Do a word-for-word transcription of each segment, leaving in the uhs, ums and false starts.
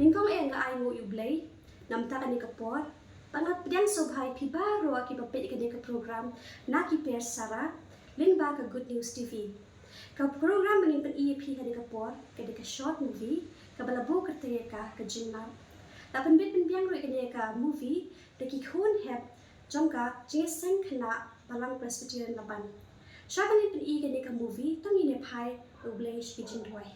Nyngkong eh nga ai nguh ïa U Blei namar kane ka por, ba nga pdiang sngewbha ïa phi baroh kiba peit ïa kane ka program na ki per sara lyngba ka Good News T V. Ka program ba ngin pyni ïa phi kane ka por ka dei ka short movie kaba la buh kyrteng ïa ka Ka Jingmap. La pynbit pynbiang ruh ïa kane ka movie da ki khun hep jong ka Jingïaseng Khynnah Balang Presbyterian Laban. Sha ba ngin pyni ïa kane ka movie, to ngin ïa phai ïa U Blei sha ki jingduwai.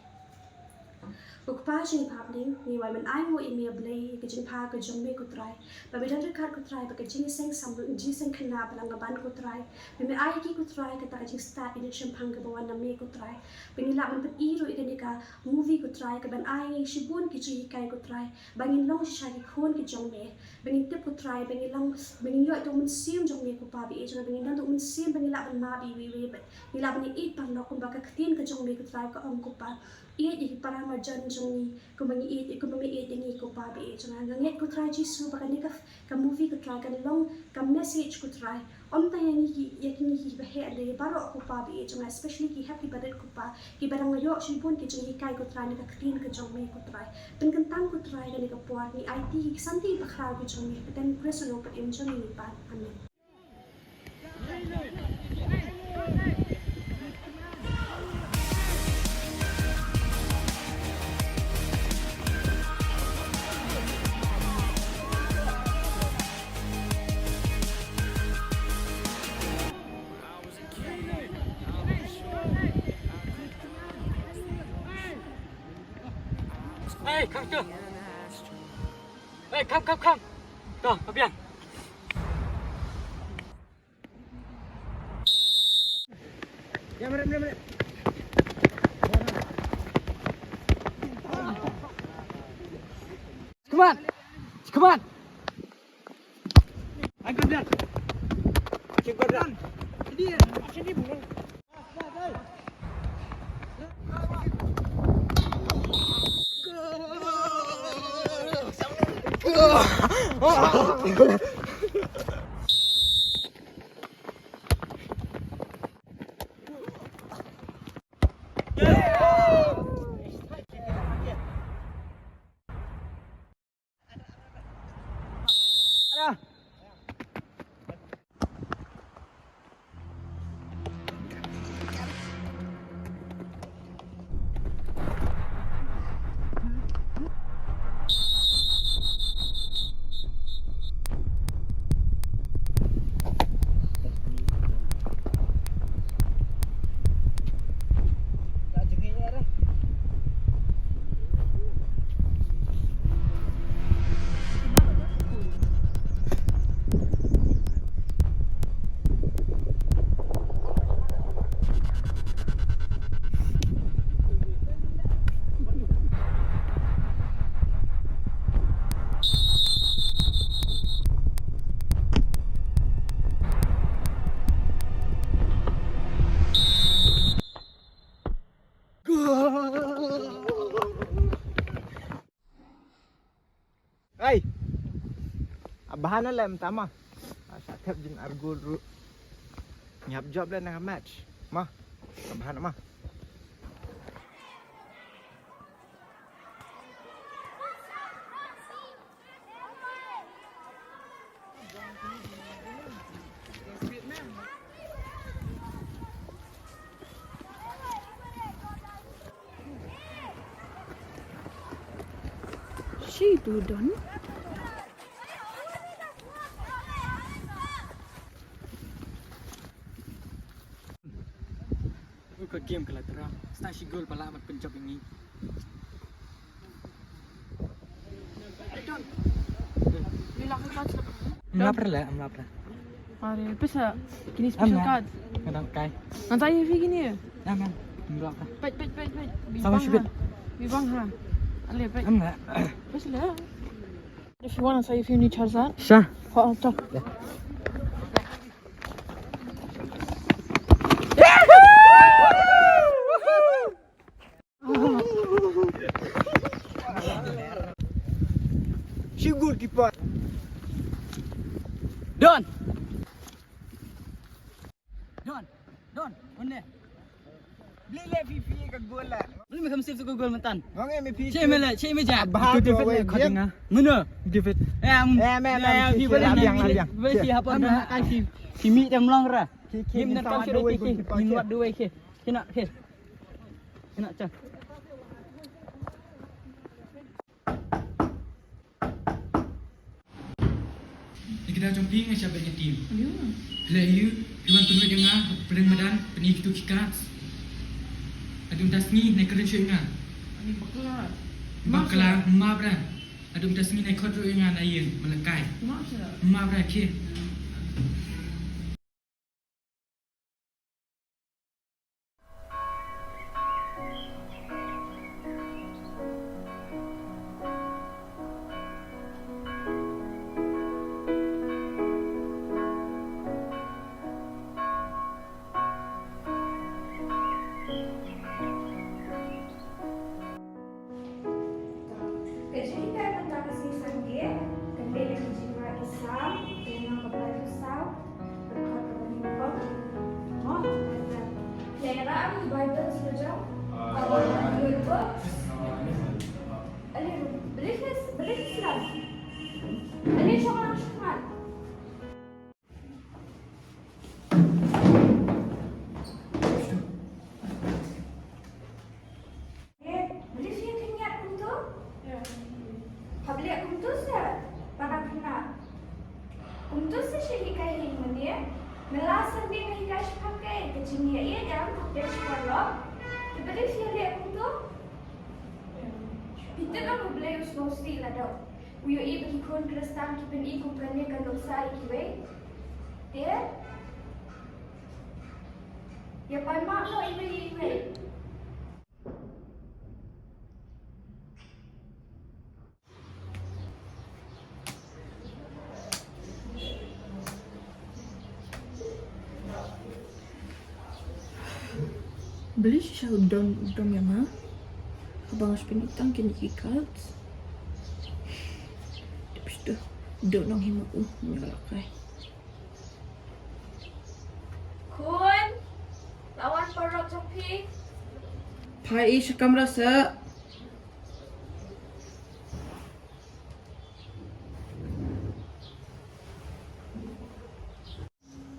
Ko Kpa jong ngi ba ha bneng, ngi wan ban ai nguh ïa me, A Blei, ïa ka jingpha ka jong me, ko Trai. Ba me don ryngkat, ko Trai, bad ka Jingïaseng Sam, Jingïaseng Khynnah Balang Laban, ko Trai. Ba me ai ïa ki, ko Trai, kata ka jingstad, ïa ka jingpang kaba wan na me, ko Trai. Ba ngin lah ban pyni ruh ïa kane ka movie, ko Trai, kaban ai ïa ngi shibun ki jinghikai, ko Trai. Ba ngin long shisha ki khun ki jong me. Ba ngin tip, ko Trai, ba ngin long, ba ngin ïoh ïa u Mynsiem jong me, ko Pa ba ïeit jong ngi, ba ngin don ïa u Mynsiem, ba ngin lah ban map ïa iwei iwei, ba ngin lah ban ïeit paralok kumba ka ktien ka jong me, ko Trai, ka ong, ko Pa. Ïeit ïa ki para marjan jong ngi kumba ngi ïeit, kumba me ïeit ïa ngi, ko Pa ba ïeit jong ngi. Nga ngeit, ko Trai Jisu, ba kane ka, ka movie, ko Trai, kan long ka message, ko Trai. Ym tang ïa ngi ki, ïa kine kiba heh, hynrei baroh, ko Pa ba ïeit jong ngi, especially ki hep kiba rit, ko Pa, kiba dang ïoh shibun ki jinghikai, ko Trai, na ka ktien ka jong me, ko Trai. Pynkyntang, ko Trai, kane ka por, ngi aiti ïa ki santi bakhraw ki jong me, ha ka kyrteng U Khrist u nongpynim jong ngi, ngi pan. Amen. Hey, come, come. Hey, come, come, come. To, ka biang. Come on. Come on. Hey. Abhan lem tama. Sa thep jin argu ru. Nyap job le na match. Ma. Abhan ma. Shi tu don. Ka game ka la tara. Sna shi gol pala mat penjap ini. Mlap rele, mlap rele. Are, pisa kini special card. Kadang kai. Ngan sa ïa phi kini. Ngan, ngan. Mlap rele. Peit, peit, peit, peit. Sama shibit. Bibang ha. Ale, peit. Am na. Pisa le. If you want, sa ïa phi ni charger. Sha. Ha, ha, to. Shi goalkeeper. Don. Don. Don. One. Beli le phi phi ka gol la. Beli me kam sip ka gol mentan. Ngong e me phi. Che me le, che me ja. Bah, David le khot nga. Mano? David. Eh, am. Eh, me, me, me, phi beli abiang, abiang. Beli phi hapon na kai phi. Phi mi dem long ra. Ki, ki, ki, wat duwe ki. Ki na, ki. Ki na cha. Ni kida jong phi nga shah beh nyatim. Ayo. Phi la ïoh, phi wan pynwit ïa nga, pyrshang madan, pyni kito ki cards. Haduh mynta sngi, nai kren shuh ïa nga. Ani bakla. Bakla, map ra. Haduh mynta sngi nai khot ruh ïa nga na ïing, malakaid. Map ra. Map ra, khie. Ka jinghikai mynta ka sngi Sunday, ka dei na ka jingrwai ki Salm, ka lynnong kaba laiphew saw, ka dkhot kaba hynñiewphew. Mo, ka dei. Lehrain Baibl sdang jong. Our Good Books. Ale, beli, beli sdang. Ale, shong lang, shong lang. Eh, beli sdang khyndiat kumto? Pha beli kumto sa? Para khynnah. Kumto sa shu hikai hi mynne. Mynta Sunday nga hikai shaphang kaei, ka jingïaid em, ka pyrshah paralok. Te beli sdang kumto? Phi tip em U Blei u sngewsih lada u ïohi ba ki khun Khristan ki pyni kum kane ka nuksa ïa kiwei. Te ïa pan map noh iwei ïa iwei. Balei shisha u don, u don ïa nga? Haba nga shu pynitang kine ki cards. Dep shu don nong hi ma u, nga la kai. Khun, la wan paralok jong phi. Pha i sha kamra sa.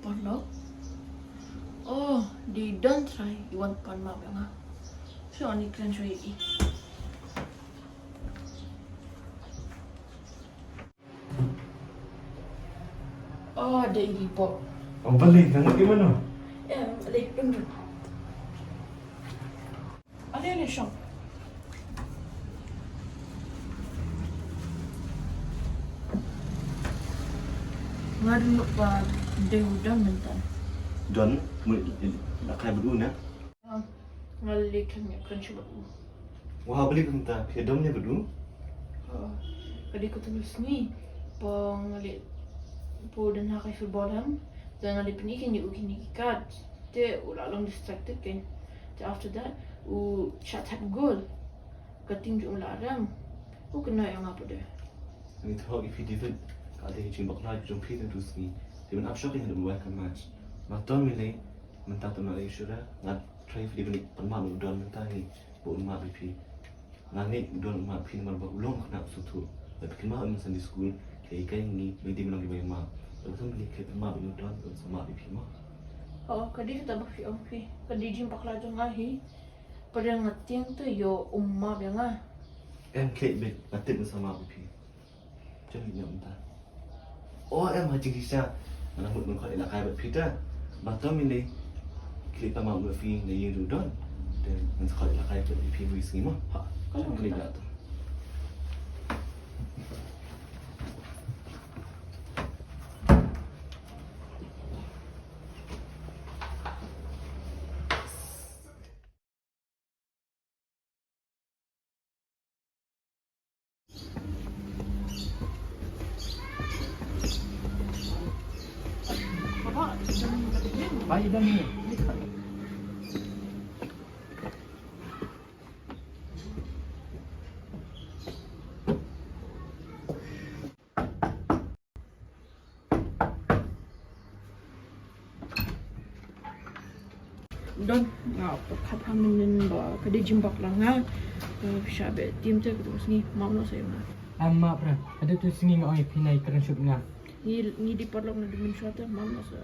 Paralok. Oh, dei don trai i wan pan map ïa nga. Shu ani kren shu i. Oh, dei i pok. Oh, balei, nang i mano? Eh, balei, pynrut. Ale, ale, shong. Nga ring ba dei u don mynta. Don, mu, la kai bad u na? Ah, nga leh khlem ïa kren shuh bad u. Wa, balei kumta, phi don ne bad u? Ah, ka dei kata ka sngi, pa nga leh, pa u don ha kai football hem, te nga leh pyni kine u kine ki card. Te u la long distracted kein. Te after that u shah thep goal. Ka team jong u la rem. U kynnoh ïa nga pat de. Ngi thok ïa phi David. Ka dei ka jingbakla jong phi tang tu sngi. Te ban ap shop ïa nga da u wan ka match. Ba ton mi lei mynta te ma lei shura. Nga try phi David, pan map u don mynta hi. Ba un map ïa phi. Nga ngeit u don u map phi namar ba u long u khynnah u sngewthuh. Lada phi kynmaw ha Sunday school, ki hikai ngi ba ngi dei ban long kiba map. Lada phi kynmaw u don, un sa map ïa phi mo. Oh, ka dei kata ba phi ong phi. Ka dei jingbakla jong nga hi. Pyrshang nga tieng te ïoh um map ïa nga. Em, khlem bit, nga tip un sa map ïa phi. Jan ïa mynta. O em, ha jingshisha. Nga la mut ban khot ïalehkai bad phi te. Ba to mynne. Khlem ta map ïa phi na ïing u don. Te ngan sa khot ïalehkai bad phi wei sngi mo. Ha, ka long khlem ta. Don, nga pyrkhat ha mynnin ba ka dei jingbakla nga. Ka sha beh team te ka tu sngi, map noh sa ïa nga. Am map ra, ka dei tu sngi nga ong ïa phi nai kren shuh nga. Ngi, ngi dei paralok na dei mynshuwa te, map noh sa.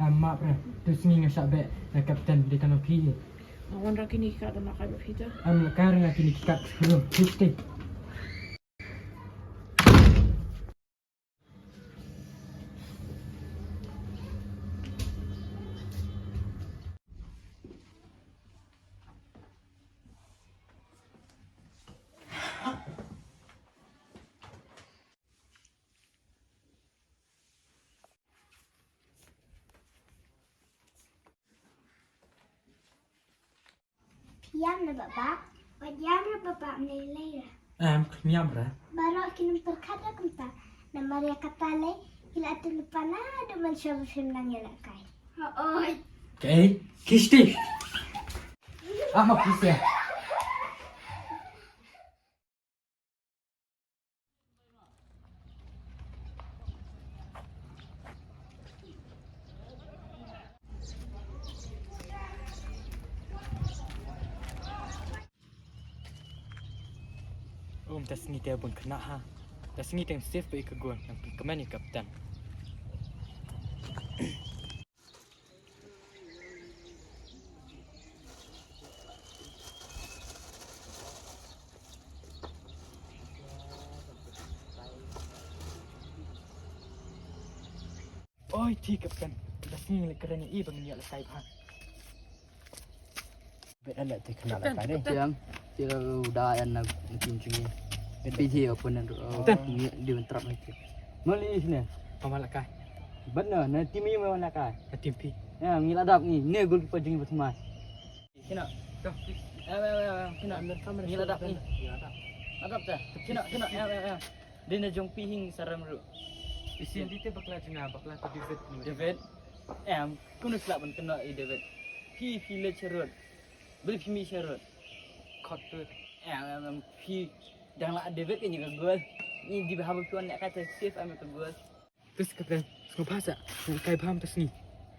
Am map ra, tu sngi nga sha beh na captain dei tang phi. Nga wan ra kine ki kat da nga kai ba phi te. Am la kai ra nga kine ki kat skru, phi te. Phi ïam na baba, wat ïam na baba ne lei ra. Em, khñiam ra. Baroh kin ym pyrkhat da kumta. Namar ïa kata lei, ki la tu lypa naduh mynshuwa ba phim nang ïalehkai. Hooid. Kaei? Kisti. Ama pisa. Um, ta sngi te bun khynnah ha. Ta sngi te ngam safe ba ïa ka gol, ngam kmen ïa ka kapten. Oi, ti kapten. Da sngi ngi leh kren ïa i ba ngin ïalehkai bha. Bet ala te kena la kai dei. Kapten. Yang, ti la u da yan na tim jong ngi. Bet pi ti opponent ru. Kapten. Ngi di bentrap ngi ti. Mali sini. Pama la kai. Bet na, na tim ïa ma la kai. Na tim pi. Ya, ngi la dap ngi. Ni goalkeeper jong ngi ba thymmai. Kina. Kina. Ngi la dap ngi. Ngi la dap. La dap ta. Kina, kina. Ya, ya, ya. Dei na jong phi hi ngi saram ruh. Isin dei te bakla jong nga, bakla te David. David. Em, kumno shlak ban kynnoh ïa David. Phi, phi leit sharud. Balei phi mih sharud? Khot tu. Em, em, em, phi dang lah David kan ïa ka gol. Ngi dei ba haba phi wan ïa ka ta safe em ïa ka gol. Tus kapten, sngewbha sa, ngi kai bha mynta sngi.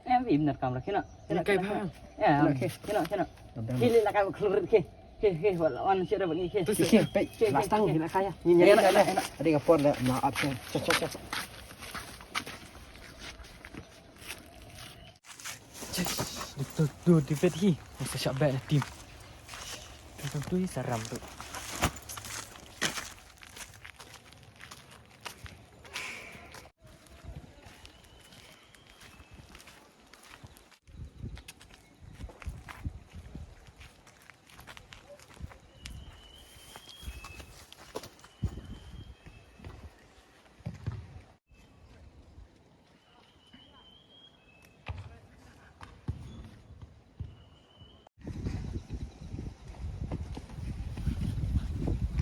Em, im nar kamra, kina. Ngi kai bha. Em, kina, kina. Ki leh la kai ba klur ki. Ki, ki, wala wan sira bagi ki. Tus ki, pei. Last time ngi la kai ya. Ngi la kai. Ada ka por la ma absent. Cha, cha, cha. Tu, tu, tu, David hi. Masa syak back na team. Tu, tu, tu, saram tu.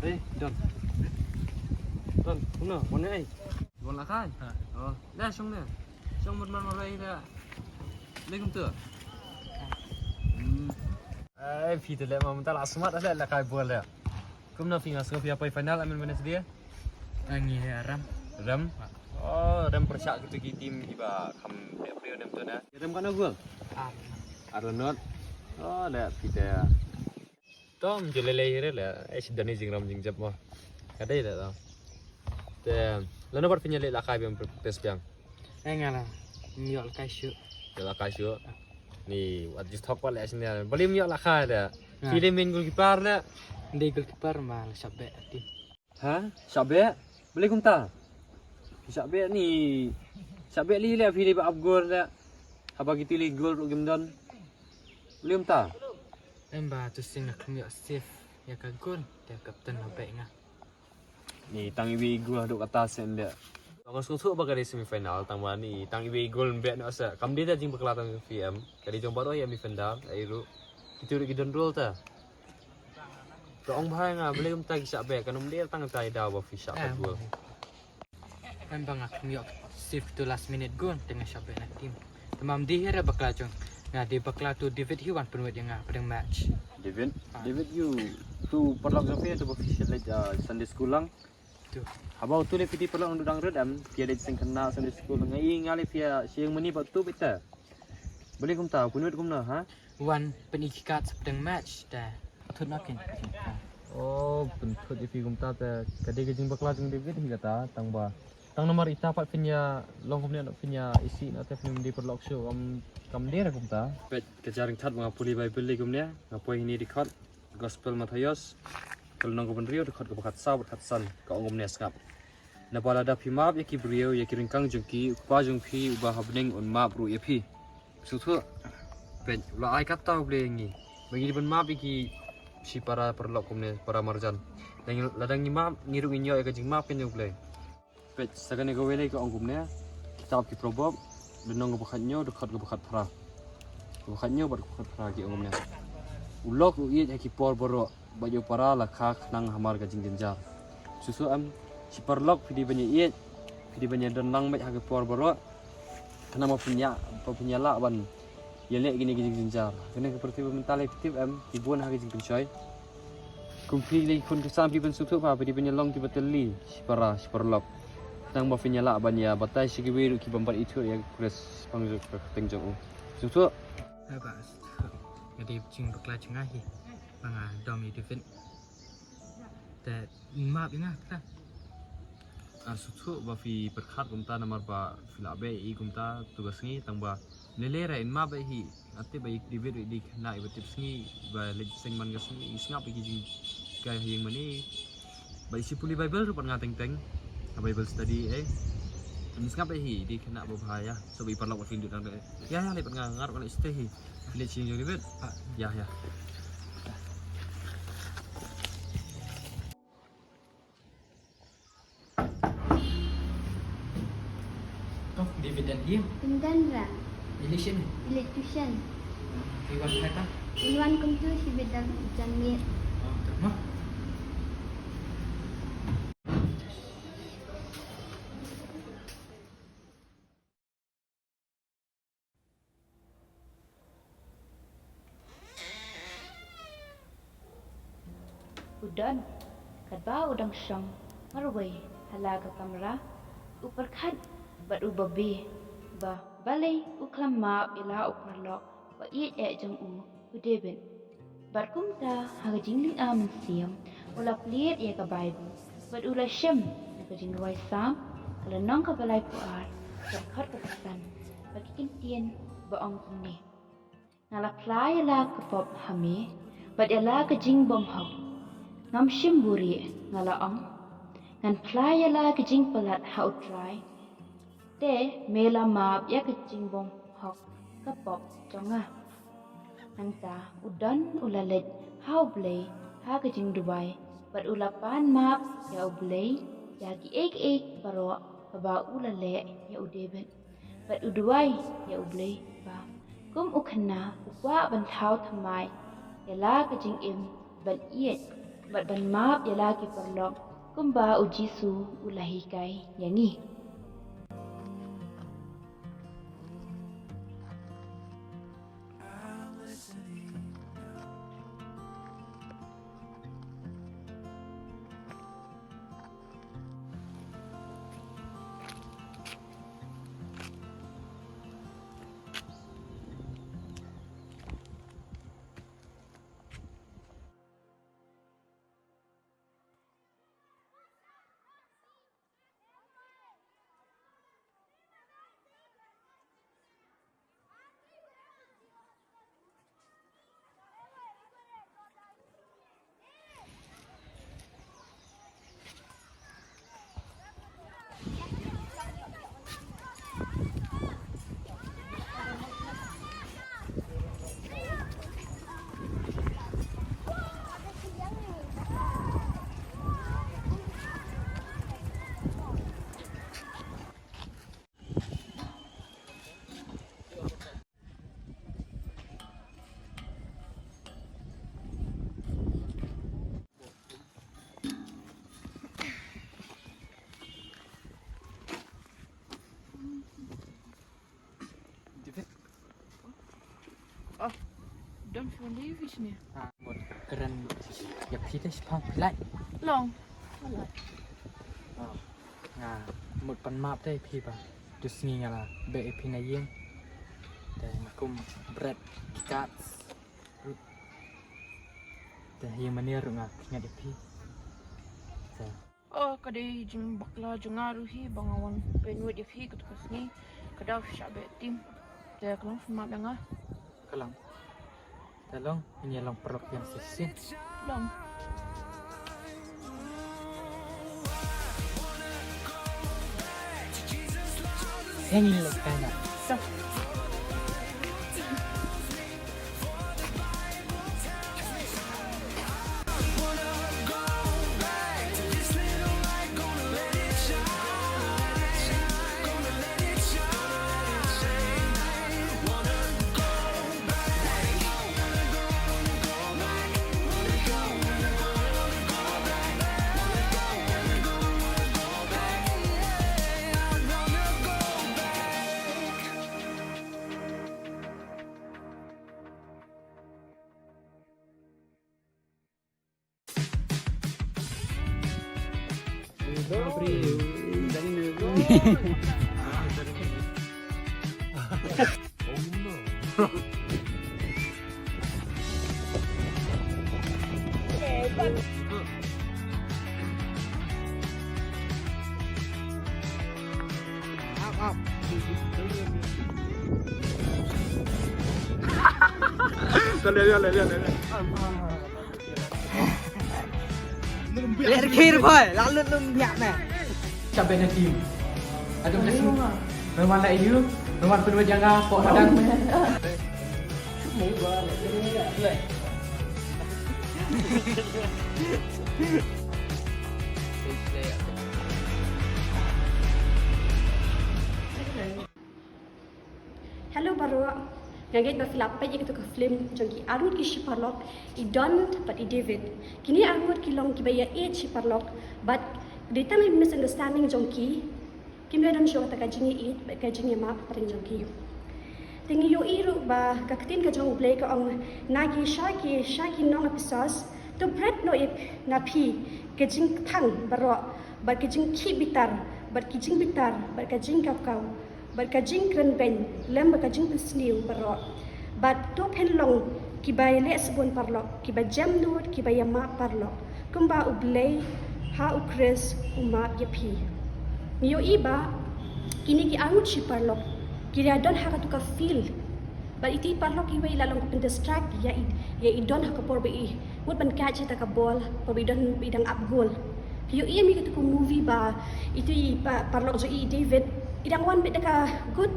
Ei, Don. Don, kumno? Wan ei? Wan la kai? Ha. Oh, da shong ne. Shong mut man ma rai da. Alaikum tu. Hmm. Ai, phi te leh ma mynta la smat leh la kai bol leh. Kumno phi nga sngew phi ïa poi final amen Wednesday? Ngi rem. Rem? Oh, rem pyrshah kito ki team kiba kham leh briew dem tu na. Rem katno gol? Ar. Ar la not. Oh, leh phi te. Tom ju lei lei re leh. Ai sdang ni jingrem jingjep mo. Ka dei leh to. Te lano pat phi ïa leh la kai biang practice biang. Ai nga la. Ïoh la kai shuh. Ïoh la kai shuh. Ni wat just thok wat leh sini. Balei ym ïoh la kai leh. Phi dei main goalkeeper leh. Dei goalkeeper ma la shap beh team. Ha? Shap beh? Balei kumta? Shap beh ni. Shap beh li leh phi dei ba ap gol leh. Haba kito li gol ruh kim don. Balei kumta? Em ba tu sien nga khlem ïoh save ïa ka gol. Te kapten la beh nga. Ni tang iwei i gol haduh kata sien de. Nga sngewthuh ba ka dei semi final tang ba ni tang iwei i gol ym beh noh sa. Kam dei da jingbakla tang P M. Ka dei jong baroh ïa mi defender ei ruh. Kito ruh ki don role ta. Ka ong bha nga balei kumta ki shah beh kan ym dei tang ta i daw ba phi shah ka gol. Em ba nga khlem ïoh save to last minute gol te nga shah beh na team. Te mam dei hi re bakla jong nga dei bakla to David hi wan pynwit ïa nga pdeng match. David, David ïa u tu paralok jong phi tu ba phi sha leit Sunday school lang. Tu. Haba u tu le phi dei paralok ndu dang red em phi leit seng khynnah Sunday school nga i nga le phi sha ïing mani ba tu bita. Balei kumta u pynwit kumno ha? Wan pyni ki card sa pdeng match te. Thut na kin. Oh, pynthut ïa phi kumta te ka dei ka jingbakla jong David hi kata, tang ba tang namar ita pat phin ïa long kumne, phin ïa isih na te phin ym dei paralok shuh, kam, kam dei re kumta. Peit ka jingryngkat ba nga pule Baibl hi kumne, nga poi hini dkhot Gospel Mathaios, ka lynnong kaba hynriew, dkhot kaba khatsaw bad khatsan, ka ong kumne, sngap. Naba lada phi map ïa ki briew ïa ki ryngkang jong ki, U Kpa jong phi uba ha bneng un map ruh ïa phi. Sngewthuh. Peit, u la ai kata U Blei ïa ngi ba ngi dei ban map ïa ki shipara paralok kumne, para marjan. Lada ngi, lada ngi map, ngi ruh ngin ïoh ïa ka jingmap kane U Blei. Peit, sa kane kawei lei ka ong kumne, kitab ki Proverb, lynnong kaba khathynñiew, dkhot kaba khatphra. Kaba khathynñiew bad kaba khatphra ki ong kumne, u lok u ïeit ha ki por baroh, bad ïa u para la kha khnang hamar ka jingjynjar. Sngewthuh em, shi paralok phi dei ban ïa ïeit, phi dei ban ïa don lang beit ha ki por baroh, khnang ba phin ïa, ba phin ïa lah ban ïaleh kine ki jingjynjar. Kane ka pyrthei ba mynta lei phi tip em, ki bun ha ki jingpynshoi. Kum phi lei khun khristan phi ban sngewthuh ba phi dei ban ïa long kiba tylli, shi para, shi paralok, khnang ba phin ïa lah ban ïa batai sha kiwei ruh ki bym pat ithuh ïa U Khrist shaphang jong ka kyrteng jong u. Sngewthuh. Haba sngewthuh. Ka dei jingbakla jong nga hi ba nga dom ïa David. Te map ïa nga kata. Nga sngewthuh ba phi pyrkhat kumta namar ba phi la beh ïa i kumta tu ka sngi, tang ba lei lei re in map beit hi. Nga tip ba i David i dei khynnah iba tip sngi, iba leit seng man ka sngi, i sngap ïa ki jinghikai ha ïing mane. Ba i shu pule Baibl ruh bad nga teng teng ha Bible study eh. Im sngap beit hi, i dei khynnah ba bha ïa. So ba i paralok ba phi leit nang, ïa ïa leit bad nga, nga ruh nga leit shatei hi. Phi leit sha ïing jong David. Ïa ïa. Kong, David don hi? Ym don re. I leit shane? I leit tuition. I wan kata? I wan kumtu shi bit da jan miet. Oh, to mo. U don, katba u dang shong marwei ha la ka kamra, u pyrkhat bad u babe ba balei u khlem map ïa la u paralok ba ïeit eh jong u, u David. Bad kumta ha ka jinglynga mynsiem u la plie ïa ka Baibl bad u la shem na ka jingrwai Salm, ka lynnong kaba laiphew ar, ka dkhot kaba san, bad ki kyntien ba ong kumne: Nga la phla ïa la ka pop ha me bad ïa la ka jingbymhok. Ngam shym buhrieh, nga la ong. Ngan phla ïa la ka jingpalat ha U Trai. Te me la map ïa ka jingbymhok, ka pop jong nga. Nangta u don u la leit ha U Blei ha ka jingduwai bad u la pan map ïa U Blei ïa kiei kiei baroh kaba u la leh ïa u David. Bad u duwai ïa U Blei ba kum u khynnah u kwah ban thaw thymmai ïa la ka jingim ban ïeit bad ban map ïa la ki paralok kumba U Jisu u la hikai ïa ngi. David. Oh, don phi wan da ïa phi shane? Ah, mut kren ïa phi te, shaphang phi lait? Long. Nga lait. Oh, nga mut pan map te ïa phi ba tu sngi nga la beh ïa phi na ïing. Te nga kum bret ki card. Te ïa mane ruh nga khñiat ïa phi. Te. Oh, ka dei jingbakla jong nga ruh hi ba nga wan pynwit ïa phi katto ka sngi. Ka dei phi shah beh tim. Te ka long phi map ïa nga. Ka long. Te long, ngin ïa long paralok biang shisien. Long. Ngin leit kai na. Ler khir boy, lalu lum biak na. Cabe na tim. Aduh, dah semua. Memang nak you, memang perlu jangan kok madan. Hello baroh. Nga ngeit ba phi la peit ïa katu ka film jong ki arngut ki shiparalok, i Don bad i David. Kine arngut ki long kiba ïa ïeit shiparalok, bad dei tang ïa misunderstanding jong ki, kim ïa don shuh kata ka jingïa ïeit bad ka jingïa map hapdeng jong ki. Te ngi ïohi ruh ba ka ktien ka jong U Blei ka ong na ki sha ki sha ki nong Ephesos, to bret noh ïa na phi ka jingkthang baroh, bad ka jingkhih bitar, bad ki jingbitar, bad ka jingkawkaw, bad ka jingkren beiñ, lem bad ka jingpynsniew baroh. Bad to phin long kiba ïaleh sbun paralok, kiba jemnud, kiba ïa map paralok, kumba U Blei ha U Khrist u map ïa phi. Ngi ïohi ba kine ki arngut shiparalok ki ïa don ha katu ka field. Bad iti i paralok iwei i la long ka pyndistract ïa i, ïa i Don ha ka por ba i mut ban catch ïa kata ka bol, por ba i Don i dang ap gol. Phi ïohi ïa katu ka movie ba iti i pa-, paralok jong i David i dang wan beit da ka good,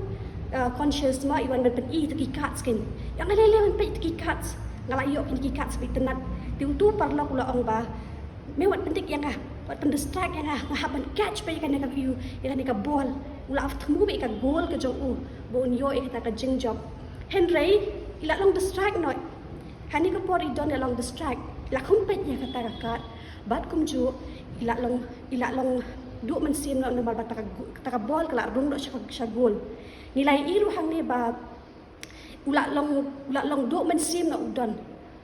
uh, conscience, ma i wan ban pyni ïa ki cards kin. Ïa nga lei lei ban peit ïa ki cards. Nga la ïoh ïa ki cards ba itynnad. Te utu u paralok u la ong ba me wat pyndik ïa nga, wat pyndistract ïa nga, nga hap ban catch beit ïa kane ka view, ïa kane ka bol. U la thmu beit ïa ka goal ka jong u ba un ïoh ïa kata ka jingjop. Hynrei i la long distract noh. Hangne ka por i Don i la long distract, i la khum peit ïa kata ka card. Bad kumjuh i la long, i la long duh mynsiem noh namar ba kata ka gu-, kata ka bol ka la rung noh sha, sha goal. Ngi la ïohi ruh hangne ba u la long, u la long duh mynsiem noh u Don.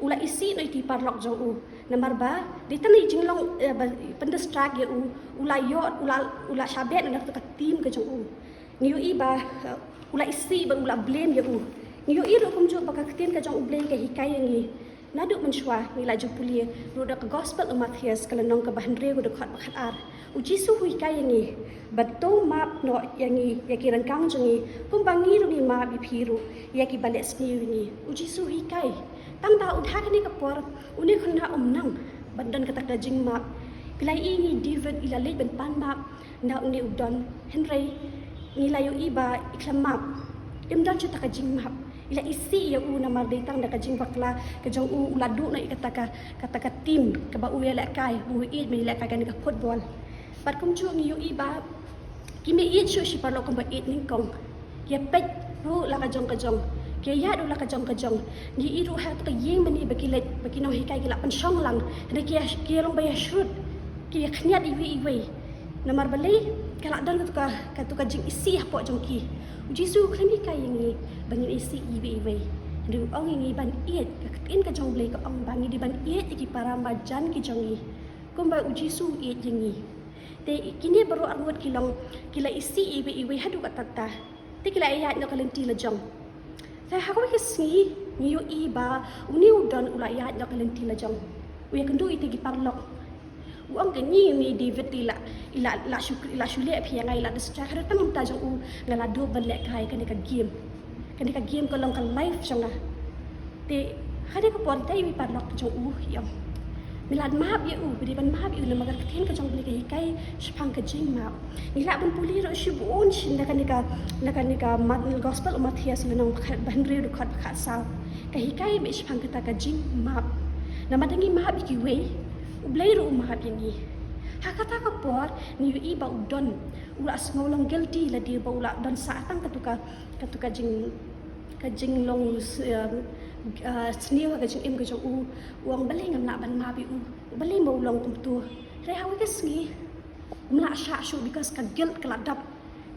U la isih noh iti i paralok jong u. Namar ba dei tang ïa i jinglong, eh, ba pyndistract ïa u, u la ïoh, u la, u la shabeh noh na kata ka team ka jong u. Ngi ïohi ba, eh, u la isih bad u la blame ïa u. Ngi ïohi ruh kumjuh ba ka ktien ka jong U Blei ka hikai ïa ngi. Naduh mynshuwa ngi la ju pule ruh da ka gospel u Mathaios ka lynnong kaba hynriew ka dkhot ba khatar. U Jisu u hikai ïa ngi ba to map noh ïa ngi ïa ki ryngkang jong ngi kumba ngi ruh ngi map ïa phi ruh ïa kiba leh sniew ïa ngi. U Jisu u hikai. Tang ba un ha kane ka por une khynnah um nang ban don kata ka jingmap. Phi la ïohi ngi David i la leit ban pan map na une u Don. Hynrei ngi la ïohi ba i khlem map. Im don shuh kata ka jingmap. I la isih ïa u namar dei tang da ka jingbakla ka jong u, u la duh noh ïa kata ka, kata ka team kaba u ïalehkai, u ïeit ban ïalehkai kane ka football. Bad kumjuh ngi ïohi ba kim ïeit shuh shi paralok kumba ïeit nyngkong. Ki ïa peit ruh la ka jong ka jong, ki ïa ïaid ruh la ka jong ka jong. Ngi ïohi ruh ha kata ka ïing mane ba ki leit, ba ki nonghikai ki la pynshong lang, hynrei ki ïa, ki ïa long ba ïa shrut, ki ïa khñiat iwei iwei. Namar balei? Ka la don katu ka, katu ka jingisih hapoh jong ki. U Jisu u khlem hikai ïa ngi ba ngin isih iwei iwei. Hynrei u ong ïa ngi ban ïeit, ka ktien ka jong U Blei ka ong ba ngi dei ban ïeit ïa ki para marjan ki jong ngi kumba u Jisu u ïeit ïa ngi. Te kine baroh arngut ki long, ki la isih iwei iwei haduh katta katta. Te ki la ïaid noh ka lynti la jong. Te ha kawei ka sngi ngi ïohi ba une u Don u la ïaid noh ka lynti la jong. U ïakynduh ïa ki paralok. U ong, kane ngi David, i la, i la, i la shu, i la shu leh phi ïa nga, i la destroy. Hadien tam mynta jong u nga la dup ban lehkai kane ka game. Kane ka game ka long ka life jong nga. Te hadien ka por te i paralok jong u i ong, me lah ban map ïa u, me dei ban map ïa u namar ka ktien ka jong u ka hikai shaphang ka jingmap. Ngi lah ban pule ruh shibun shisha na kane ka, na kane ka Gospel u Mathaios lynnong ba hynriew dkhot ba khatsaw. Ka hikai beit shaphang kata ka jingmap. Namar da ngi map ïa kiwei, U Blei ruh u map ïa ngi. Ha kata ka por ngi ïohi ba u Don u la sngew long guilty lade ba u la don sah tang katu ka, katu ka jing, ka jinglong, eh, eh, sniew ha ka jingim ka jong u. U ong, balei ngam lah ban map ïa u? Balei ba u long kumtu? Hynrei ha kawei ka sngi um lah shah shuh because ka guilt ka la dap.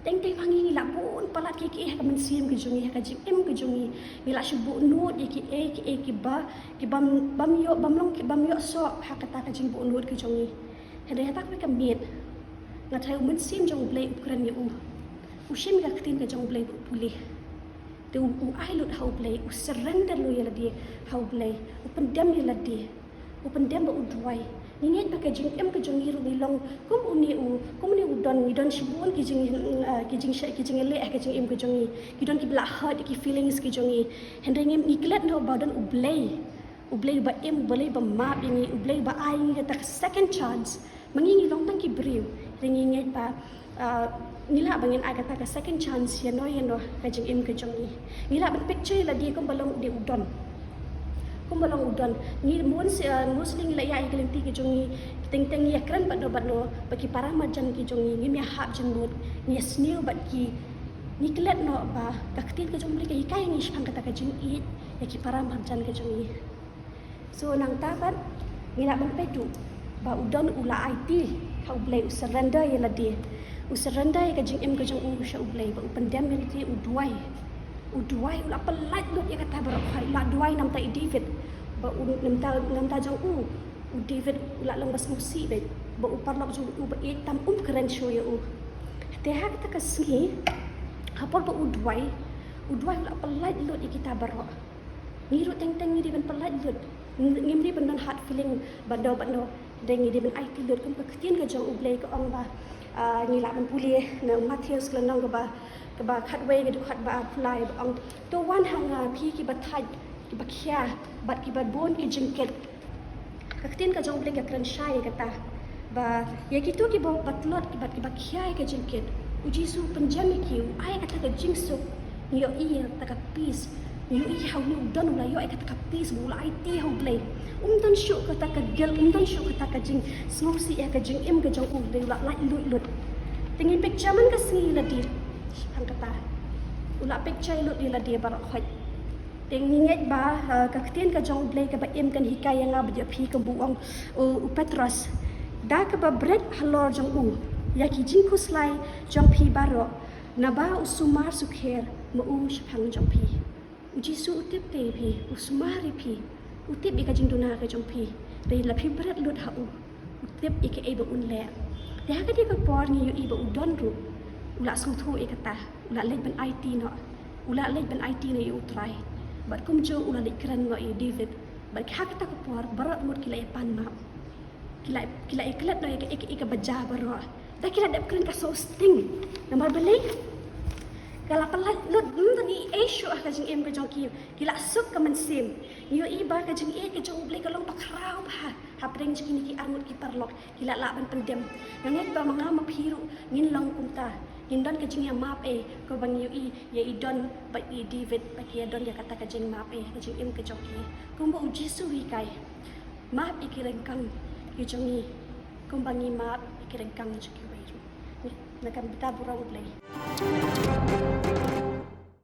Teng teng ma ngi ngi la bun palat kiei kiei ha ka mynsiem ka jong ngi, ha ka jingim ka jong ngi. Ngi la shu buh nud ïa kiei kiei kiba, kibym, bym ïoh, bym long, kibym ïoh soh ha kata ka jingbuh nud ka jong ngi. Hynrei ha kata ka miet nga tharai u Mynsiem jong U Blei u kren ïa u. U shim ïa ka ktien ka jong U Blei bad u pule. Te u, u ai lut ha U Blei, u surrender lut ïa lade ha U Blei, u pyndem ïa lade, u pyndem bad u duwai. Ngi ngeit ba ka jingim ka jong ngi ruh ngi long kum une u, kum une u Don, ngi don shibun ki jing, ah, ki jing, ki jingïaleh ha ka jingim ka jong ngi. Ki don kiba la hurt ki feelings ki jong ngi. Hynrei ngi, ngi klet noh ba don U Blei. U Blei uba im, U Blei uba map ïa ngi, U Blei uba ai ngi kata ka second chance. Ma ngi ngi long tang ki briew, hynrei ngi ngeit ba, ah, ngi lah ba ngin ai kata ka second chance ïano ïano ha ka jingim ka jong ngi. Ngi lah ban picture ïa lade kumba long une u Don. Kumba long u Don. Ngi mon si, ah, mostly ngi la ïaid ha ki lynti ki jong ngi, teng teng ngi ïakren bad no bad no, bad ki para marjan ki jong ngi, ngim ïahap jingmut, ngi ïasniew bad ki. Ngi klet noh ba ka ktien ka jong U Blei ka hikai ïa ngi shaphang kata ka jingïeit ïa ki para marjan ki jong ngi. So nangta pat ngi lah ban peit ruh ba u Don u la aiti ha U Blei, u surrender ïa lade. U surrender ïa ka jingim ka jong u sha U Blei bad u pyndem ïa lade, u duwai. U duwai, u la pyllait lut ïa kata baroh khoit, u la duwai namar i David. Bad u namar, namar jong u, u David u la long ba sngewsih beit. Bad u paralok jong u ba ïeit tam um kren shuh ïa u. Te ha kata ka sngi, ha por ba u duwai, u duwai u la pyllait lut ïa kita baroh. Ngi ruh teng teng ngi dei ban pyllait lut. Ngim dei ban don hard feeling bad no bad no. Hynrei ngi dei ban aiti lut kum ka ktien ka jong U Blei ka ong ba, ah, ngi lah ban pule na Mathaios ka lynnong kaba, kaba khatwei ka dkhot ba arphew lai ba ong, to wan ha nga phi kiba thait, kiba khia bad kiba bun ki jingkit. Ka ktien ka jong U Blei ka kren shai ïa kata. Ba ïa kito kiba, ba tlot, kiba, kiba khia ïa ka jingkit, u Jisu u pynjem ïa ki, u ai kata ka jingsuk. Ngi ïohi ïa kata ka peace. Ngi ïohi ha une u Don u la ïoh ïa kata ka peace ba u la aiti ha U Blei. Um don shuh kata ka guilt, um don shuh kata ka jingsngewsih ïa ka jingim ka jong u, u la lait luid lut. Te ngi picture man ka sngi ïa lade shaphang kata. U la picture lut ïa lade baroh khoit. Te ngi ngeit ba, ah, ka ktien ka jong U Blei kaba im kan hikai ïa nga bad ïa phi kumba u ong u, u Petros. Da kaba bret halor jong u ïa ki jingkhuslai jong phi baroh, naba u sumar sukher ma u shaphang jong phi. U Jisu u tip te ïa phi, u sumar ïa phi, u tip ïa ka jingduna ka jong phi. Te la phi bret lut ha u, u tip ïa kaei ba un leh. Te ha kane ka por ngi ïohi ba u Don ruh u la sngewthuh ïa kata, u la leit ban aiti noh. U la leit ban aiti noh ïa U Trai. Bad kumjuh u la leit kren noh ïa David. Bad ha kata ka por baroh mut ki la ïa pan map. Ki la, ki la ïa klet noh ïa ka, ïa ka, ïa kaba jia baroh. Da ki la dep kren ka sngewsting. Namar balei? Ka la pyllait lut, ym don ei ei shuh ha ka jingim ka jong ki. Ki la suk ka mynsiem. Ngi ïohi ba ka jingïeit ka jong U Blei ka long ba khraw bha hapdeng jong kine ki arngut ki paralok. Ki la lah ban pyndem. Nga ngeit ba ma nga ma phi ruh ngin long kumta. Ngin don ka jingïamap ei, kumba ngi ïohi ïa i Don bad i David ba ki ïa don ïa kata ka jingmap ei ha ka jingim ka jong ki. Kumba u Jisu u hikai. Map ïa ki ryngkang ki jong ngi kumba ngi map ïa ki ryngkang jong kiwei ruh. Nga kyrpad ïa U Blei.